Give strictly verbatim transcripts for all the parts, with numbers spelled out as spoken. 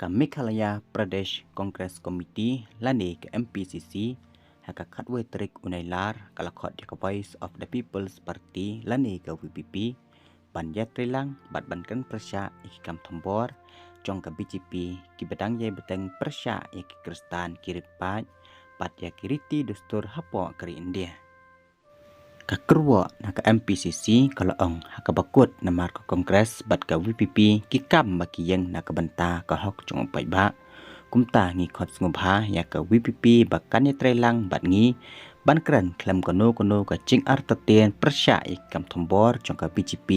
Ka Meghalaya Pradesh Congress Committee lane ka M P C C ha ka khatwei tarik u Nailar ka la khot ïa ka Voice of the People's Party lane ka V P P ban ïatreilang bad ban kren pyrshah ïa ki kam thombor jong ka B J P kiba dang ïai bteng pyrshah ïa ki Khristan, ki rit paid bad ïa ki riti dustur hapoh ka ri India. Ka kyrwoh na ka M P C C ka la ong ha kaba kut namar ka Congress bad ka V P P ki kam ba ki ïeng na ka bynta ka hok jong u paidbah. Kumta ngi khot sngewbha ïa ka V P P ba kan ïatreilang bad ngi ban kren khlem kano kano ka jingartatien pyrshah ïa ki kam thombor jong ka B J P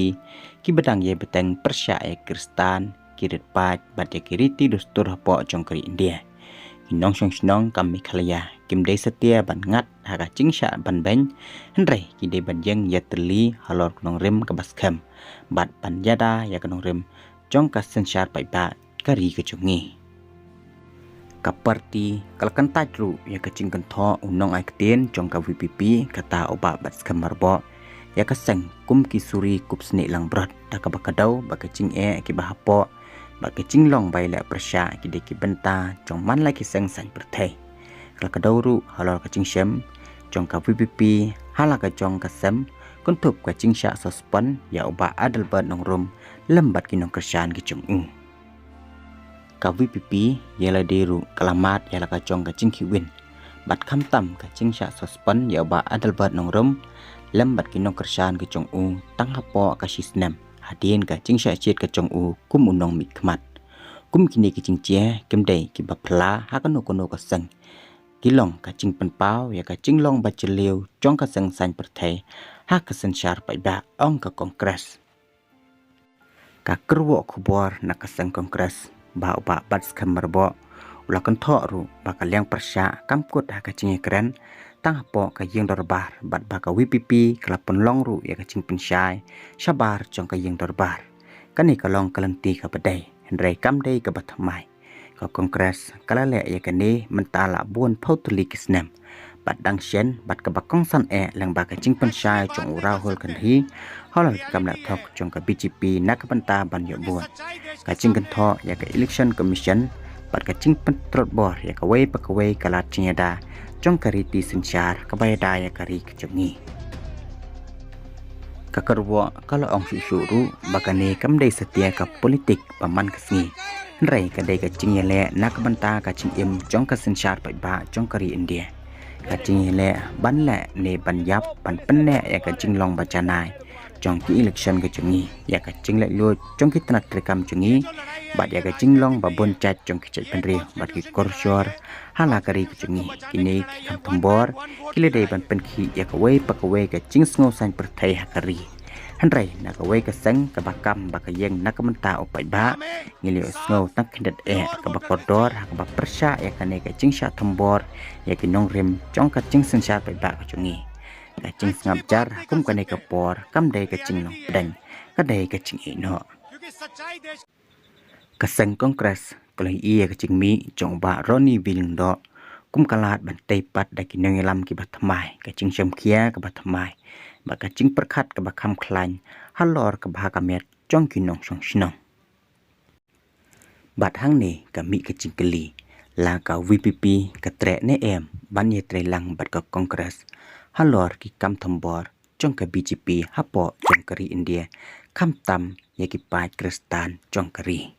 kiba dang ïai bteng pyrshah ïa ki Khristan, ki rit paid bad ïa ki riti dustur hapoh jong ka ri India. Ki nongshong shnong ka Meghalaya kim dei satia ban ngat ha ka jingshah ban beiñ, hynrei ki dei ban ïeng ïatylli halor ka nongrim kaba skhem bad ban ïada ïa ka nongrim jong ka synshar paidbah ka ri ka jong ngi. Ka party ka la kyntait ruh ïa ka jingkynthoh u nongai ktien jong ka V P P kata u Bah Batskhem Myrboh ïa ka seng kum ki suri kup snieh langbrot da kaba kdew ba ka jingeh kiba hapoh bad ka jinglong ba ïaleh pyrshah ki dei ki bynta jong man la ki seng saiñ pyrthei. Ka la kdew ruh halor ka jingshem jong ka V P P ha la ka jong ka sem kynthup ka jingshah suspend ïa u Bah Adelbert Nongrum lem bad ki nongkyrshan ki jong u. Ka V P P ïa lade ruh ka la mad ïa la ka jong ka jingkhih win bad khamtam ka jingshah suspend ïa u Bah Adelbert Nongrum lem bad ki nongkyrshan ki jong u tang hapoh ka shi snem hadien ka jingshah jied ka jong u kum u nongmihkhmat. Kum kine ki jingjia kim dei kiba phylla ha kano kano ka seng, ki long ka jingpynpaw ïa ka jinglong ba jylliew jong ka seng saiñ pyrthei ha ka synshar paidbah, ong ka Congress. Ka kyrwoh khubor na ka seng Congress ba u Bah Batskhem Myrboh u la kynthoh ruh ba ka liang pyrshah kam kut ha ka jingïakren tang hapoh ka ïing dorbar bad ba ka V P P ka la pynlong ruh ïa ka jingpynshai shabar jong ka ïing dorbar. Kane ka long ka lynti kaba dei hynrei kam dei kaba thymmai. Ka Congress ka la leh ïa kane mynta la bun phew tylli ki snem bad dang shen bad kaba kongsan eh lyngba ka jingpynshai jong u Rahul Gandhi halor ki kam leh thok jong ka B J P na ka bynta ban ïoh vote. Ka jingkynthoh ïa ka Election Commission bad ka jingpyntrot bor ïa kawei pa kawei ka lad jingïada jong ka riti synshar kaba ïada ïa ka ri ka jong ngi. Ka kyrwoh ka la ong shuh shuh ruh ba kane kam dei satia ka politik ba man ka sngi, hynrei ka dei ka jingïaleh na ka bynta ka jingim jong ka synshar paidbah jong ka ri India. Ka jingïaleh ban leh ne ban ïap ban pynneh ïa ka jinglong ba janai jong ki election ka jong ngi, ïa ka jinglaitluid jong ki tnat treikam jong ngi bad ïa ka jinglong ba bun jait jong ki jaitbynriew bad ki kor shor ha la ka ri ka jong ngi. Kine ki kam thombor ki la dei ban pynkhih ïa kawei pa kawei ka jingsngew saiñ pyrthei ha ka ri. Hynrei na kawei ka seng kaba kam ba ka ïeng na ka bynta u paidbah, ngi la ïohsngew tang khyndiat eh kaba kordor ha kaba pyrshah ïa kane ka jingshah thombor ïa ki nongrim jong ka jingsynshar paidbah ka jong ngi. Ka jingsngap jar ha kum kane ka por kam dei ka jinglong pdeng, ka dei ka jingïehnoh. Ka seng Congress ka la ïohi ïa ka jingmih jong u Bah Ronnie V Lyngdoh kum ka lad ban tei pat da ki nongïalam kiba thymmai, ka jingshem khia kaba thymmai bad ka jingpyrkhat kaba kham khlaiñ halor ka bha ka miat jong ki nongshong shnong. Bad hangne ka mih ka jingkylli, la ka V P P ka treh ne em ban ïatreilang bad ka Congress halor ki kam thombor jong ka B J P hapoh jong ka ri India, khamtam ïa ki paid Khristan jong ka ri.